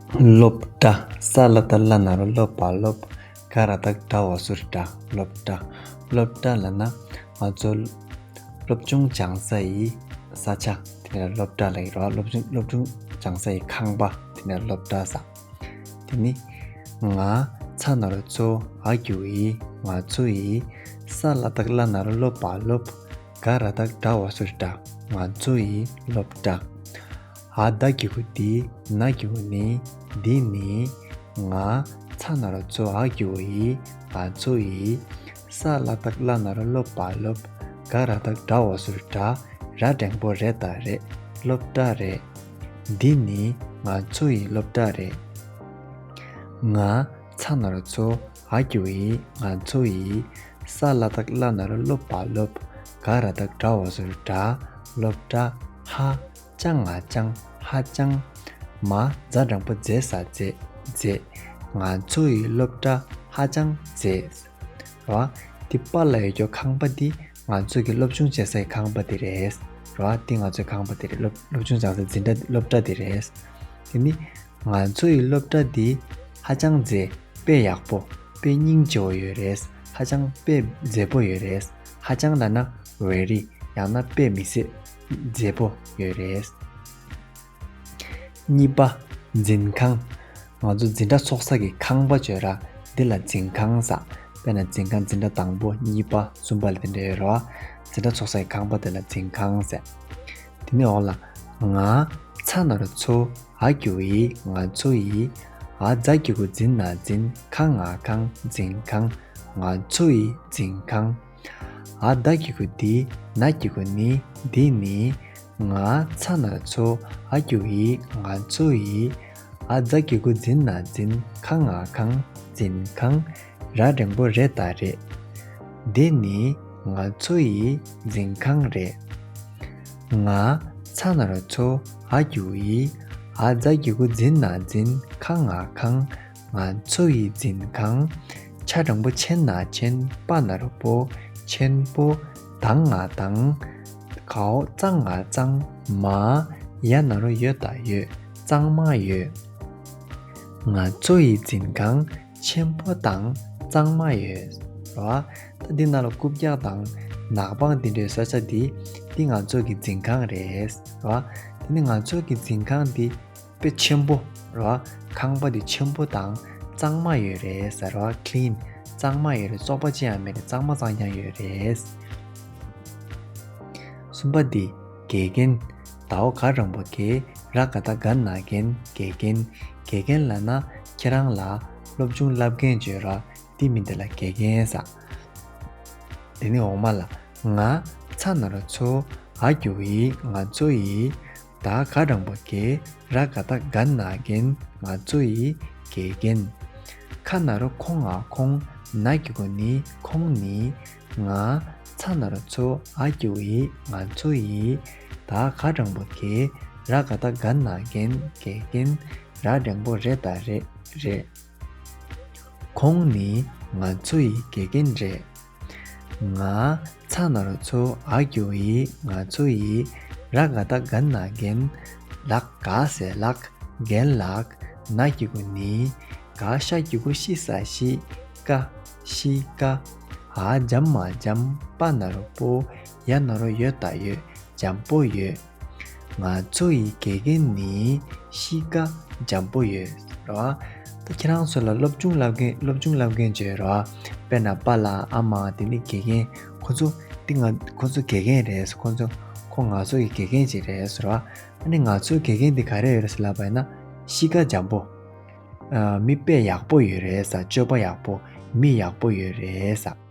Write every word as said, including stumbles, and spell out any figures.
སློབ་གྲྭ། ས་ལ་བཏགས་སླ་ན་རོ་སློ་བ་སློབ། ག་ར་བཏགས་གྲ་འོག་ཟུར་གྲྭ། སློབ་གྲྭ། སློབ་གྲྭ་ལབ་ན་ང་ཚོ་སློབ་སྦྱོང་སྦྱང་ས་ཡི་ས་ཆ་དེ་ལ་སློབ་གྲྭ་ལབ་ཀྱི་རེད་བ། སློབ་སྦྱོང་སློབ་སྦྱོང་སྦྱང་ས་ཡི་ཁང་པ་དེ་ལ་སློབ་གྲྭ་ཟེར། དེ་ནི་ང་ཚ་ན་རོ་ཚོ་འ་གི་གུ་འི། ང་ཚོ་ཡི། ས་ལ་བཏགས་སླ་ན་རོ་སློ་བ་སློབ། ག་ར་བཏགས་གྲ་འོག་ཟུར་གྲྭ། ང་ཚོ་ཡི་སློབ་གྲྭ། འ་ད་གི་གུ་འདི། ན་གི་གུ་ནི། འདི་ནི། ང་ཚ་ན་རོ་ཚོ་འ་གི་གུ་འི། ང་ཚོ་ཡི། ས་ལ་བཏགས་སླ་ན་རོ་སློ་བ་སློབ། ག་ར་བཏགས་གྲ་འོག་ཟུར་གྲྭ། ར་འགྲེང་བུ་རེ་ད་རེད། སློབ་གྲྭ་རེད། འདི་ནི་ང་ཚོ་ཡི་སློབ་གྲྭ་རེད། ང་ཚ་ན་རོ་ཚོ་འ་གི་གུ་འི། ང་ཚོ་ཡི། ས་ལ་བཏགས་སླ་ན་རོ་སློ་བ་སློབ། ག་ར་བཏགས་གྲ་འོག་ཟུར་གྲྭ། སློབ་གྲྭ། ཧ་ཅང་ང་ཅང་། ཧ་ཅང་། མ་ཛ་འགྲེང་བུ་མཛེས་ས་མཛེས། མཛེས། ང་ཚོ་ཡི་སློབ་གྲྭ་ཧ་ཅང་མཛེས། རེད་བ། འདི་པ་ལ་ཡོད་རྒྱུ་ཁང་པ་འདི་ང་ཚོ་གི་སློབ་སྦྱོང་བྱེད་སའི་ཁང་པ་འདི་རེད། རེད་བ། འདི་ང་ཚོའི་ཁང་པ་འདི་རེད། སློབ་སློབ་སྦྱོང་སྦྱང་སའི་འཛིན་གྲྭ་སློབ་གྲྭ་འདི་རེད། དེ་ནི་ང་ཚོ་ཡི་སློབ་གྲྭ་འདི་ཧ་ཅང་མཛེས། དཔེ་ཡག་པོ། དཔེ་སྙིང་རྗེ་བོ་ཡོད་རེད། ཧ་ཅང་དཔེ་མཛེས་པོ་ཡོད་རེད། ཧ་ཅང་ལབ་ན་very། ཡང་ན་དཔེ་མི་སྲིད་མཛེས་པོ་ཡོད་རེད། གཉིས་པ། འཛིན་ཁང་། ང་ཚོ་འཛིན་གྲྭ་ཚོགས་ས་གི་ཁང་པ་བརྗོད་ར། འདི་ལ་འཛིན་ཁང་ཟེར། དཔེར་ན་འཛིན་ཁང་འཛིན་གྲྭ་དང་པོ་གཉིས་པ་གསུམ་པ་ལ་དེ་འདྲ་ཡོད་རེད་བ། འཛིན་གྲྭ་ཚོགས་ས་གི་ཁང་པ་དེ་ལ་འཛིན་ཁང་ཟེར། དེ་ནས་འོག་ལ། ང་ཚ་ན་རོ་ཚོ་འ་གི་གུ་འི། ང་ཚོ་ཡི། འ་ཛ་གི་གུ་འཛིན་ན་འཛིན། ཁ་ང་ཁང་། འཛིན་ཁང་། ང་ཚོ་ཡི་འཛིན་ཁང་། འ་ད་གི་གུ་འདི། ན་གི་གུ་ནི། འདི་ནི། ང་ཚ་ན་རོ་ཚོ་འ་གི་གུ་འི། ང་ཚོ་ཡི། འ་ཛ་གི་གུ་འཛིན་ན་འཛིན། ཁ་ང་ཁང་། འཛིན་ཁང་། ར་འགྲེང་བུ་རེ་ད་རེད། འདི་ནི་ང་ཚོ་ཡི་འཛིན་ཁང་རེད། ང་ཚ་ན་རོ་ཚོ་འ་གི་གུ་འི། འ་ཛ་གི་གུ་འཛིན་ན་འཛིན། ཁ་ང་ཁང་། ང་ཚོ་ཡི་འཛིན་ཁང་། ཆ་འགྲེང་བུ་ཆེ་ན་ཆེན། པ་ན་རོ་པོ། ཆེན་པོ། ད་ང་དང་། གའོ་ཙ་ང་གཙང་། མ་ཡ་ན་རོ་ཡོ་ད་ཡོད། གཙང་མ་ཡོད། ང་ཚོ་ཡི་འཛིན་ཁང་ཆེན་པོ་དང་གཙང་མ་ཡོད། རེད་བ། ད་འདི་ནང་ལ་རྐུབ་བཀྱག་དང་ནག་པང་འདི་འདྲའི་ས་ཆ་འདི་འདི་ང་ཚོ་གི་འཛིན་ཁང་རེད། རེད་བ། དེ་ནི་ང་ཚོ་གི་འཛིན་ཁང་འདི་དཔེ་ཆེན་པོ་རེད་བ། ཁང་པ་འདི་ཆེན་པོ་དང་གཙང་མ་ཡོད་རེད་ཟེར་བ། ཀླིན། གཙང་མ་ཡོད་རེད། བཙོག་པ་ཅི་ཡང་མེད་རེད། གཙང་མ་གཙང་རྐྱང་ཡོད་རེད། གསུམ་པ་འདི་དགེ་རྒན། དའོ་ག་འགྲེང་བུ་དགེ། ར་ག་བཏགས་རྒ་ན་རྒན། དགེ་རྒན། དགེ་རྒན་ལབ་ན་ཁྱེད་རང་ལ་སློབ་སྦྱོང་བསླབ་མཁན་བརྗོད་ར། འདི་མི་འདི་ལ་དགེ་རྒན་ཟེར། དེ་ནས་འོག་མ་ལ། ང་ཚ་ན་རོ་ཚོ་འ་གི་གུ་འི། ང་ཚོ་ཡི། ད་ག་འགྲེང་བུ་དགེ། ར་ག་བཏགས་རྒ་ན་རྒན། ང་ཚོ་ཡི་དགེ་རྒན། ཁ་ན་རོ་ཁོ་ང་ཁོང་། ན་གི་གུ་ནི། ཁོང་ནི། ང་ཚ་ན་རོ་ཚོ་འ་གི་གུ་འི། ང་ཚོ་ཡི། ད་ག་འགྲེང་བུ་དགེ། ར་ག་བཏགས་རྒ་ན་རྒན། དགེ་རྒན། ར་འགྲེང་བུ་རེ་ད་རེད། རེད། ཁོང་ནི་ང་ཚོ་ཡི་དགེ་རྒན་རེད། ང་ཚ་ན་རོ་ཚོ་འ་གི་གུ་འི། ང་ཚོ་ཡི། ར་ག་བཏགས་རྒ་ན་རྒན། ལགས། ག་ཟེར་ལགས། རྒན་ལགས། ན་གི་གུ་ནི། ག་ཤ་གི་གུ་ཤི་ས་ཤི། ཀ་ཤི་ཀ་འ་འཇམ་མ་འཇམ། པ་ན་རོ་པོ། ཡ་ན་རོ་ཡོ་ད་ཡོད། འཇམ་པོ་ཡོད། ང་ཚོ་ཡི་དགེ་རྒན་ནི་གཤིས་ཀ་འཇམ་པོ་ཡོད། རེད་བ། ད་ཁྱེད་རང་ཚོ་ལ་སློབ་སྦྱོང་བསླབ་མཁན་སློབ་སྦྱོང་བསླབ་མཁན་བྱོས་རེད་བ། དཔེར་ན་པཱ་ལགས་ཨ་མ་དེ་ནི་དགེ་རྒན། ཁོ་ཚོ་འདི་ང་ཁོ་ཚོ་དགེ་རྒན་རེད། ཁོ་ཚོ་ཁོ་ང་ཚོ་ཡི་དགེ་རྒན་ཅིག་རེད་ཟེར་བ། ཨ་ནི་ང་ཚོའི་དགེ་རྒན་འདི་ག་རེ་ཡོད་རེད་ཟེར་ལབ་པ་ཡིན་ན། གཤིས་ཀ་འཇམ་པོ། ཨ། མི་དཔེ་ཡག་པོ་ཡོད་རེད་ཟེར། སྤྱོད་པ་ཡག་པོ། མི་ཡག་པོ་ཡོད་རེད་ཟེར།